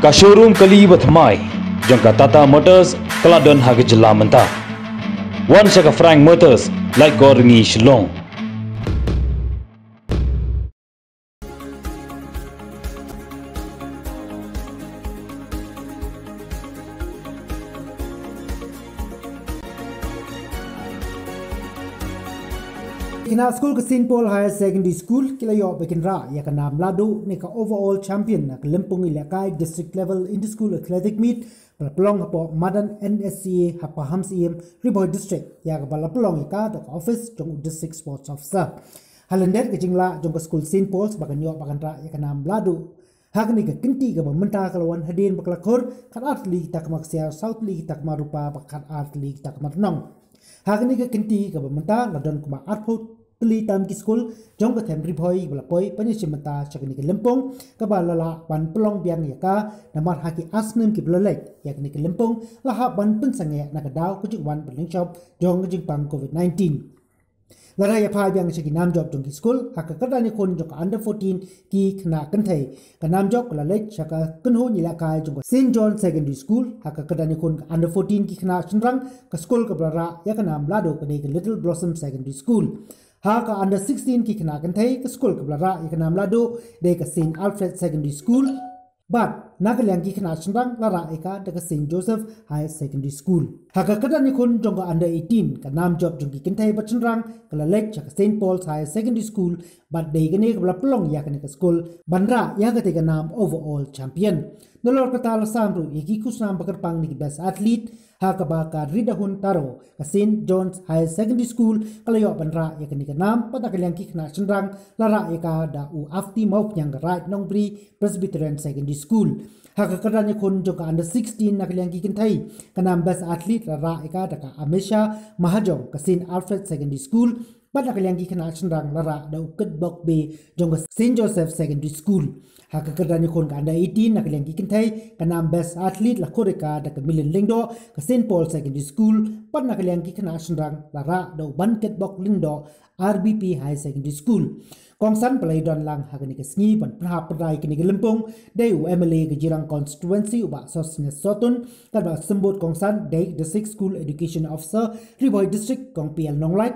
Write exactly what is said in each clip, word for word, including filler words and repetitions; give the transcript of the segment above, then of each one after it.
Ka showroom kali ba thymmai jong ka Tata Motors ka la don ha ka jylla mynta. Wan sha ka Frank Motors, Laitkor Ryngi, Shillong. Ki khynnah skul ka Saint Paul Higher Secondary School ki la ïoh ba kin rah ïa ka nam lahduh ne ka overall champion na ka lympung ïalehkai district level inter-school athletic meet ba la pynlong hapoh madan N S C A ha Pahamsyiem, Ri Bhoi District, ïa kaba la pynlong ïa ka da ka office jong u District Sports Officer. Ha lyndet ka jinglah jong ka skul Saint Paul's ba kan ïoh ba kan rah ïa ka nam lahduh ha kane ka kynti kaba mynta ka la wan hadien ba ka la khur khatar tylli ki takma ksiar, saw tylli ki takma rupa bad khatar tylli ki takma tnong. Ha kane ka kynti kaba mynta la don kumba arphew tylli tam ki skul jong ka them Ri Bhoi ba la poi ban ïashim bynta sha kane ka lympung kaba la lah ban pynlong biang ïa ka, namar ha ki ar snem kiba la leit ïa kane ka lympung la hap ban pynsangeh na ka daw ka jingwan ban lynshop jong ka jingpang covid nineteen. Lada ïa phai biang sha ki nam jop jong ki skul, ha ka kyrdan ïakhun jong ka under fourteen ki khynnah kynthei, ka nam jop ka la leit sha ka kynhun ïalehkai jong ka Saint John Secondary School. Ha ka kyrdan ïakhun ka under fourteen ki khynnah shynrang, ka skul kaba la rah ïa ka nam lahduh ka dei ka Little Blossom Secondary School. Ha ka under sixteen ki khynnah kynthei, ka skul kaba la rah ïa ka nam lahduh dei ka Saint Alfred Secondary School. Bad na ka liang ki khynnah shynrang la rah ïa ka da ka Saint Joseph Higher Secondary School. Ha ka kyrdan ïakhun jong ka under eighteen, ka nam jop jong ki kynthei bad shynrang ka la leit sha ka Saint Paul's Higher Secondary School, bad dei kane kaba la pynlong ïa kane ka skul ban rah ïa kata ka nam overall champion. Nalor kata la sam ruh ïa ki khusnam ba kyrpang ne ki best athlete, ha kaba ka Ridahun Taro ka Saint John's Higher Secondary School ka la ïoh ban rah ïa kane ka nam, bad na ka liang ki khynnah shynrang la rah ïa ka da u Afti Mawphniang ka Raid Nongbri Presbyterian Secondary School. Ha ka kyrdan ïakhun jong ka under sixteen na ka liang ki kynthei, ka nam best athlete la rah ïa ka da ka Amesha Mahajong ka Saint Alfred Secondary School, bad na ka liang ki khynnah shynrang la rah da u Kitbok Bey jong ka Saint Joseph Secondary School. Ha ka kyrdan ïakhun ka under eighteen na ka liang ki kynthei, ka nam best athlete la khur ïa ka da ka Milin Lyngdoh ka Saint Paul Secondary School, bad na ka liang ki khynnah shynrang la rah da u Bankitbok Lyngdoh R B P Higher Secondary School. Kongsan ba la ïadon lang ha kane ka sngi ban pynhap pynrai kane ka lympung dei u M L A ka Jirang Constituency u Bah Sosthenes Sohtun, katba symbud kongsan dei District School Education Officer Ri Bhoi District Kong P L Nonglait.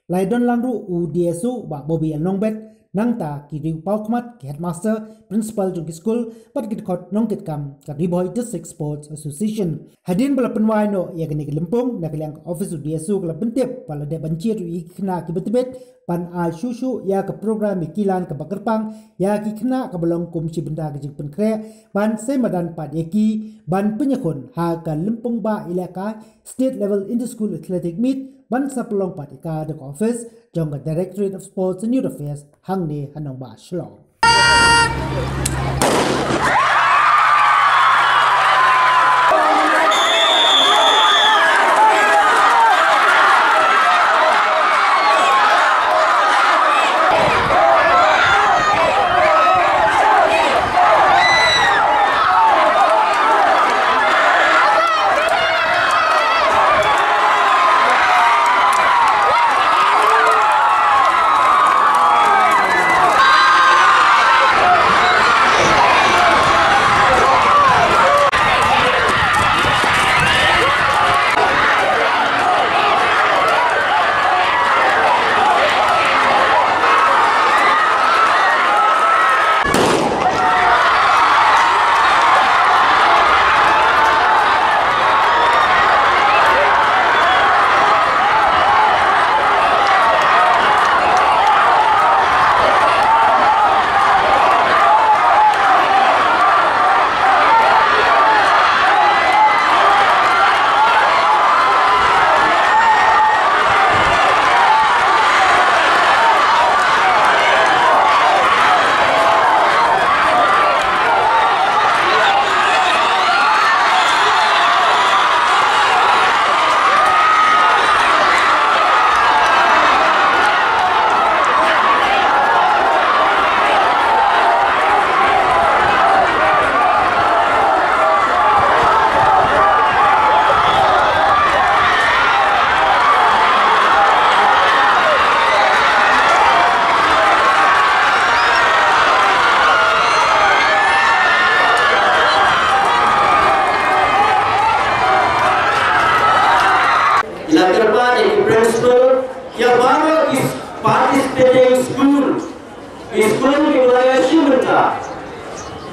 La ïadon lang ruh u D S O Bah Bobby L Nongbet, nangta ki riew paw khmat, ki headmaster, principal jong ki skul, bad ki dkhot nongkitkam ka Ri Bhoi District Sports Association. Hadien ba la pynwai noh ïa kane ka lympung, na ka liang ka office u D S O ka la pyntip ba la dep ban jied ruh ïa ki khynnah kiba tbit ban ai shuh shuh ïa ka program ïakilan kaba kyrpang ïa ki khynnah kaba long kum shi bynta ka jingpynkhreh ban sei madan pat ïa ki ban pynïakhun ha ka lympung bah ïalehkai State Level Inter-School Athletic Meet ban sa pynlong pat ïa ka da ka office jong ka Directorate of Sports and Youth Affairs hangne ha nongbah Shillong.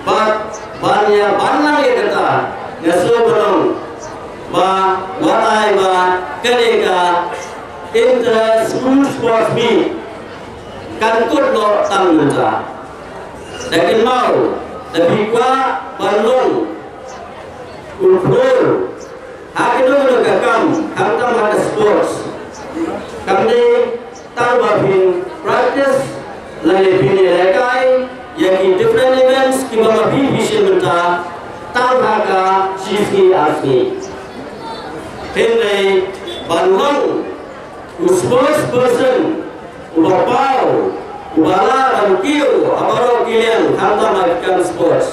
Bad ban ïa ban lang ïa kata, nga sngewbha ban ong ba wat ai ba kane ka inter school sports meet kan kut noh tang mynta. Da kynmaw, da phi kwah ban long u briew ha kano kano ka kam, khamtam ha ka sports, kam dei tang ba phin practice lane phin ïalehkai ïa ki different events kiba ma phi phi shem mynta tang ha ka shi sngi ar sngi. Hynrei ban long u sports person uba paw, uba lah ban kiew ha baroh ki liang khamtam ha ki kam sports,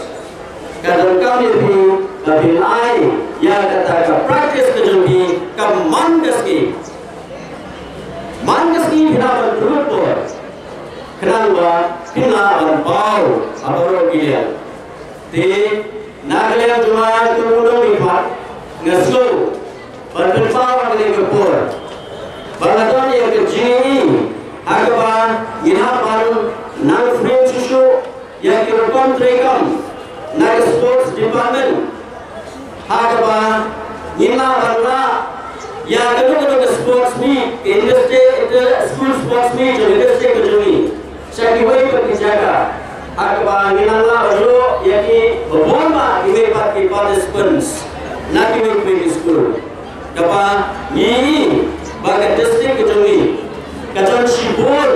ka donkam ïa phi ba phin ai ïa kata ka practice ka jong phi ka man ka sngi. Man ka sngi phi lah ban pynlut por khnang ba phin lah ban paw ha baroh ki liang. Te na ka liang jong nga kum u nongmihkhmat, nga sngew ban pynpaw ha kane ka por ba la don ïa ka jingïohi ha kaba ngin hap ban nang frame shuh shuh ïa ki rukom treikam na ka sports department, ha kaba ngin lah ban lah ïa kano kano ka sports meet, ka inter-district, inter-school sports meet jong ka district ka jong ngi sha kiwei pat ki jaka, ha kaba ngin nang lah ban ïoh ïa ki babun bah kiwei pat ki participants na kiwei kiwei ki skul. Kaba ngi i ba ka district ka jong ngi ka don shibun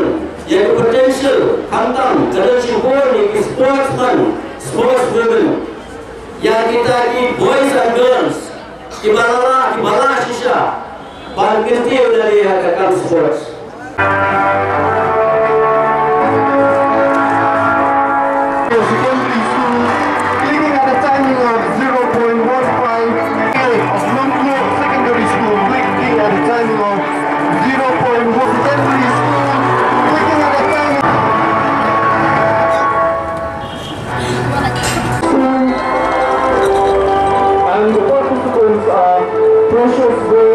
ïa ka potential, khamtam ka don shibun ïa ki sportsman, sportswomen, ïa kita ki boys and girls kiba la lah, kiba la shisha ban kyntiew lade ha ka kam sports. Secondary School, clicking at a timing of zero point one five. Of Lungklo Secondary School, clicking at a timing of zero point one. Secondary School, clicking at a timing. And the participants are Precious Bey,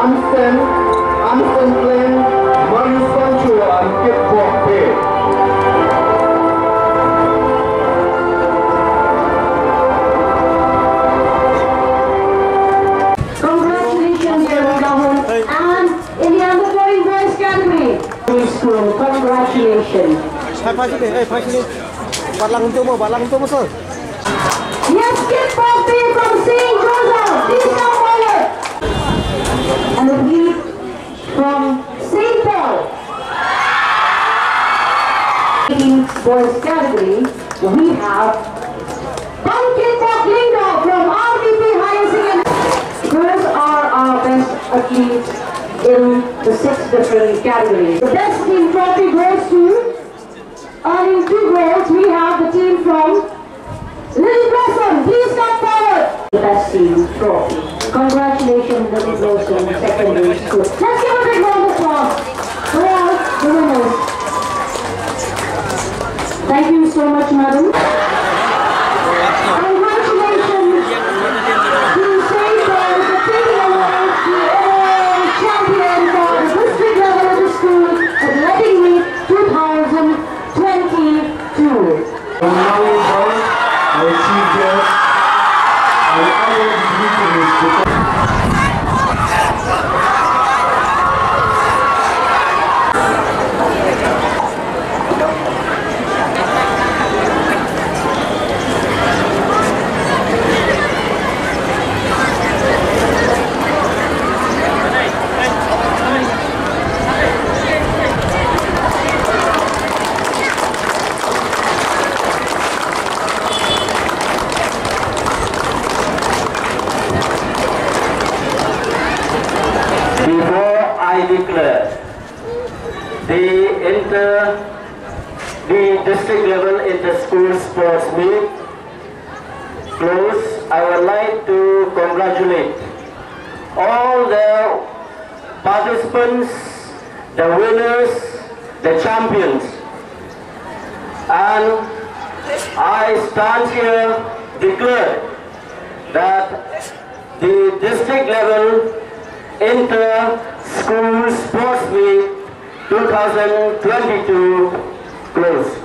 Anson, Anson Plain, Marius Sancho, and Kipok Bey. Congratulations, everyone, and in the undergoing boys category. School, congratulations. Hai, phai sini, eh, phai sini. Balang tu mo, balang tu mo, sir. Yes, Kipok Bey from Saint Joseph. Please come forward. And the Bey from Saint Paul. In boys category, we have Bangkit Pok Lyngdoh from R D P Higher Secondary. Those are our best athletes in the six different categories. The best team trophy goes to, earning two goals, we have the team from Lily Blossom. Please come forward. The best team trophy. Congratulations, Lily Blossom Secondary School. Let's give a big round of applause for all the winners. Thank you so much, madam. Congratulations to Saint Paul for taking away the overall champion for the district level of the school for the Athletic Meet two thousand twenty-two. Our chief guest, our honored dignitaries, Before I declare the inter, the district level inter-school sports meet close, I would like to congratulate all the participants, the winners, the champions. And I stand here declare that the district level inter-school sports meet two thousand twenty-two closed.